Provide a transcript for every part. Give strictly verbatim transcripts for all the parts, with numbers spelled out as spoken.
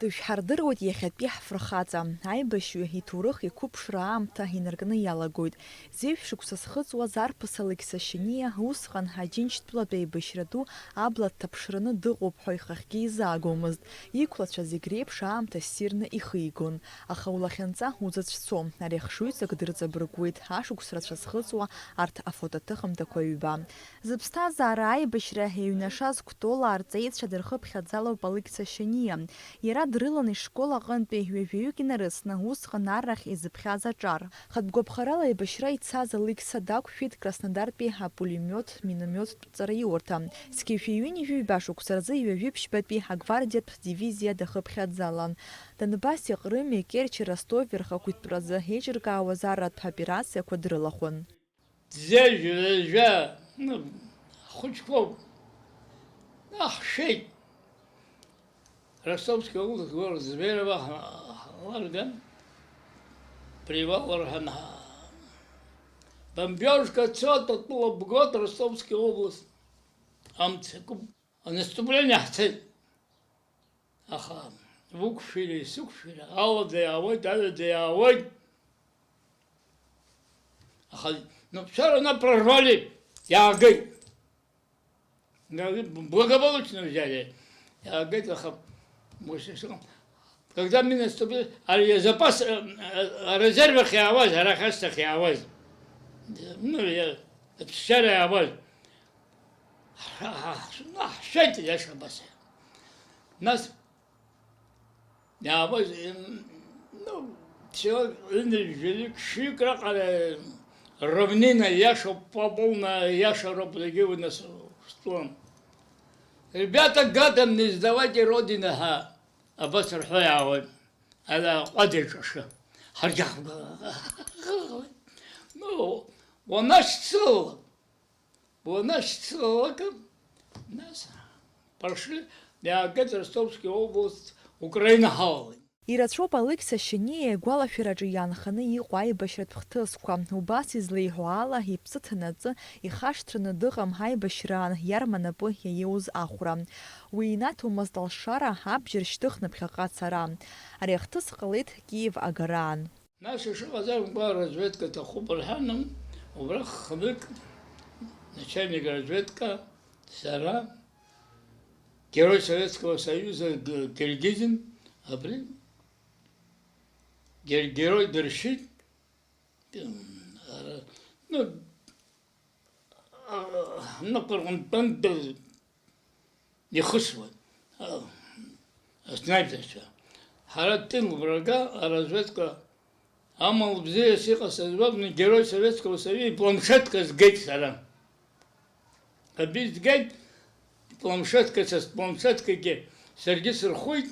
Дышәҳардыруеит иахьатәи ҳфырхаҵа. Аибашьҩы иҭоурых иқәыԥшра аамҭа инаркны иалагоит. Зеижә шықәса зхыҵуаз арԥыс Алықьса Шьаниа усҟан Аџьынџьтәылатә еибашьра ду абла дҭаԥшраны дыҟоуп ҳәа ихахьгьы изаагомызт. Иқәлацәа зегь реиԥш аамҭа ссирны ихигон. Аха улахьынҵа узыцәцом, ари ахшыҩҵак дырҵабыргуеит, ашықәс рацәа зхыҵуа арҭ афотоҭыхымҭақәа ҩба. Зыԥсҭазаара аибашьра еиҩнашаз Кәтола арҵаҩцәа дырхыԥхьаӡалоуп Алықьса Шьаниа. Иара дрылан ишкол аҟынтәи ҩажәаҩык инарыцны, усҟан аррахь изыԥхьаз аҿар. Хатә гәаԥхарала аибашьра ицаз Алықьса дақәшәеит Краснодартәи апулемиот, миномиоттә ҵараиурҭа. Зқьи жәаҩыни жәаҩба шықәса рзы ҩажәи ԥшьбатәи агвардиатә дивизиа дахыԥхьаӡалан. Донбасси, Ҟрыми, Керчи, Ростови рхақәиҭтәразы еиҿыркаауаз арратә операциақәа дрылахәын. Зежә, ҩажәа, ну, ҳхәыҷқәоуп. Аҳ, ҳшеит. Ростовский область, город Зверево, ҳа-, ҳаларган, привал рҳәан, ҳа-, бомбёжка цоит, атәыла бгоит, Ростовский область. Амца куп. Анаступление ҳцеит. Аха уқәшәиреи сықәшәиреи, алада иаауеит, аҩада иаауеит. Аха, ну, всё равно прорвали, иаагеит. Благополучно взяли. Иаагеит, аха, когда мы наступили, ари запас, э, э, резерв ахь иаауаз, арахь ашьҭахь иаауаз. Ну, я, аԥсшьара иаауаз. Ҳа-, ҳа-, ҳа-, ҳшәеит, иаша абас. Нас иаауаз, м, ну, ԥсуа ҩынҩажәаҩык, шәҩык раҟара равнина иашоуп, полная иашароуп, зегьы уи нас стәон. Ребята, гадам, не сдавайте Родину ҳәа абас рҳәо иаауеит. Ала ҟәада иҿашы. Ҳаргьы ҳгәы-, ну, уанашьцылалак, уанашьцылалак, нас, пошли, иаагеит Ростовский область, Украина ҳалалеит. Ирацәоуп Алықьса Шьаниа игәалашәараҿы иаанханы иҟоу аибашьратә хҭысқәа. Убас излеиҳәо ала, иԥсы ҭанаҵы, ихашҭраны дыҟам аибашьраан иарма напы иаиоуз ахәра. Уи инаҭомызт алшара, абџьар шьҭыхны ԥхьаҟа ацара. Ари ахҭыс ҟалеит Киев агараан. Нас ишыҟаз акәымкәа, разведка аҭахуп рҳәан, убра хнык, начальник разведка, сара, Герой Советского Союза Г-, Киргизин, абри, гер-, герой дыршьит, м, ара-, ну, а, напарҟынтәантәи ихысуан, а, аснайперцәа. Ҳара тыл врага, аразведка, амала бзиас иҟасҵаз уакәны, Герой Советского Союза ипланшетка згеит сара. Абри згеит, планшетка, са спланшеткагьы саргьы сырхәит,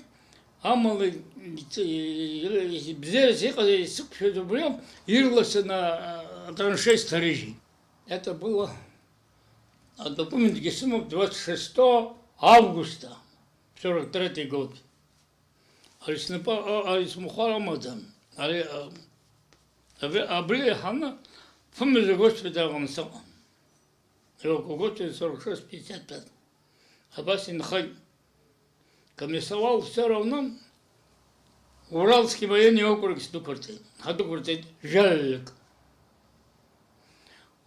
амала, бзиарас иҟаз, исықәшәаз убриоуп, ирласны, а, атраншеи сҭарыжьит. Это было, а, документгьы сымоуп, двадцать шестого августа, сорок третий год. Ари снапы, а, ари смахәар амаӡам. Ари, а, абри, абри иаҳаны фымз агоспитальҟны сыҟан. Иуакәагәыцәа сорок шесть пятьдесят пять. Абас инхеит. Комиссовал все равно Уральский военный округ сдәықәырҵеит. Ҳадәықәырҵеит жәаҩык.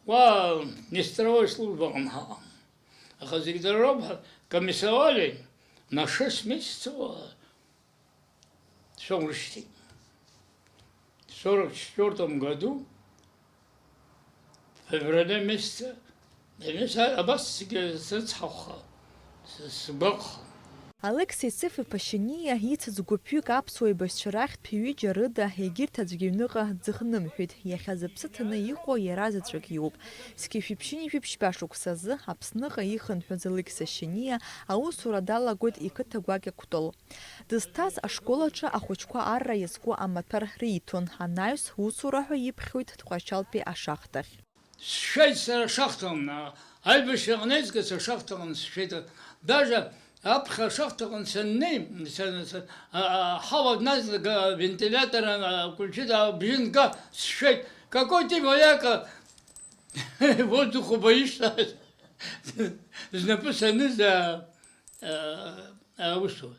Уа нестровой службаҟны ҳаҟан. Аха зегь дара роуп, ҳа-, комиссовали на шесть месяцев, а, Шәоурышьҭит. Сорок четвёртом году, феврале месяце, абас сгьы срыцҳахәха, с-, сгәаҟха. Алықьса Исыф-иԥа Шьаниа ицыз гәыԥҩык аԥсуа еибашьцәа рахьтә ҩыџьа рыда егьырҭ аӡәгьы аҩныҟа дзыхнымҳәит. Иахьа зыԥсы ҭаны иҟоу иара заҵәык иоуп. Зқьи жәшәи ԥшьынҩажәи ԥшьба шықәсазы Аԥсныҟа ихынҳәыз Алықьса Шьаниа аусура далагоит иқыҭа гәакьа Кәтол. Дызҭаз ашкол аҿы ахәыҷқәа арра иазку амаҭәар риҭон, анаҩс усура ҳәа иԥхьоит Тҟәарчалтәи ашахҭахь. Сшеит сара ашахҭаҟны, аибашьраҟны еизгаз ашахҭаҟны сшеит. Даже аԥхьа ашахҭаҟны саннеи, са-, са-, а-, а-, аҳауа дназлак, а, вентилятор, а, включит, абжьы нга, сшеит. Какой ты вояка! Воздуху боишься? Знапы саныз, а, а, аусура.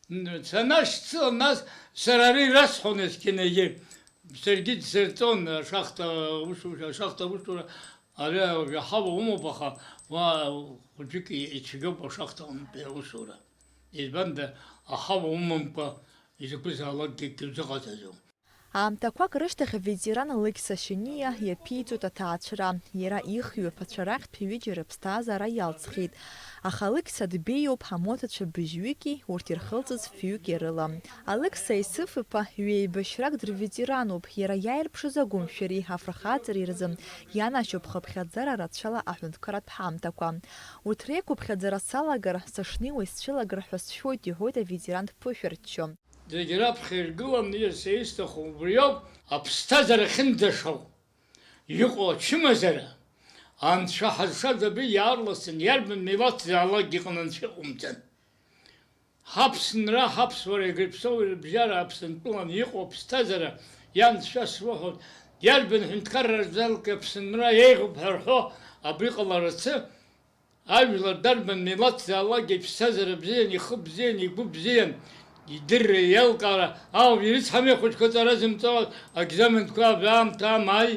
Санашьцыла, нас сара ари расҳәон есқьынагьы. Саргьы дсырҵон ашахта аусура, ашахта аусура, ари аҳауа умоуп, аха уа хәыҷык ицәгьоуп ашахта аҟынтәи аусура. Избанда, аҳауа умамкәа изакәызаалакгьы акгьы узыҟаҵаӡом. Аамҭақәак рышьҭахь аветеран Алықьса Шьаниа иаԥиҵоит аҭаацәара. Иара ихҩы аԥацәа рахьтә ҩыџьа рыԥсҭазаара иалҵхьеит. Аха Алықьса дбеиоуп, амоҭацәа быжьҩыки урҭ ирхылҵыз фҩыки рыла. Алықьса Исыф-иԥа ҩеибашьрак дырветерануп. Иара иааирԥшыз агәымшәареи афырхаҵареи рзы ианашьоуп хыԥхьаӡара рацәала аҳәынҭқарратә ҳамҭақәа. Урҭ реиқәыԥхьаӡара салагар, сышнеиуа исцәылагар ҳәа сшәоит, иҳәоит аветеран дԥышәырччо. Зегь раԥхьа иргыланы иацы исҭаху убриоуп, аԥсҭазаара ахьынӡашоу иҟоу ачымазара, анцәа ҳазшаз абри иаарласны иарбан милаҭзаалакгьы иҟны анцәа иҟоумҵан. Ҳаԥсынра, ҳаԥсуара, Егрыԥсоу рыбжьара Аԥсынтәылан иҟоу аԥсҭазаара ианцәа срыҳәоит, иарбан ҳәынҭқарраҿ залк Аԥсынра еиӷьуп ҳәа рҳәо абри ҟаларацы, ажәлар дарбан милаҭзаалакгьы иԥсҭазаара бзиан, ихы бзиан, игәы бзиан, идырра, иеилкаара ауп, ирыцҳами ахәыҷқәа ҵара зымҵо аекзаменқәа абри аамҭа амааи.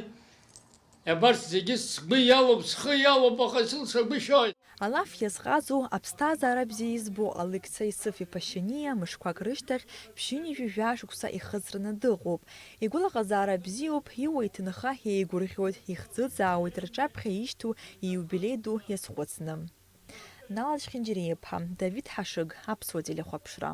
Абарҭ зегьы сгәы иалоуп, схы иалоуп, аха сылшагәышьоит. Алаф иазҟазоу, аԥсҭазаара бзиа избо Алықьса Исыф-иԥа Шьаниа мышқәак рышьҭахь ԥшьынҩажәи жәаа шықәса ихыҵраны дыҟоуп. Игәалаҟазаара бзиоуп, иуа иҭынха еигәырӷьоит, ихӡыӡаауеит рҿаԥхьа ишьҭоу ииубилеи ду иазхәыцны. Нала Чхинџьариа-иԥа, Давид Ҳашыг, Аԥсуа телехәаԥшра.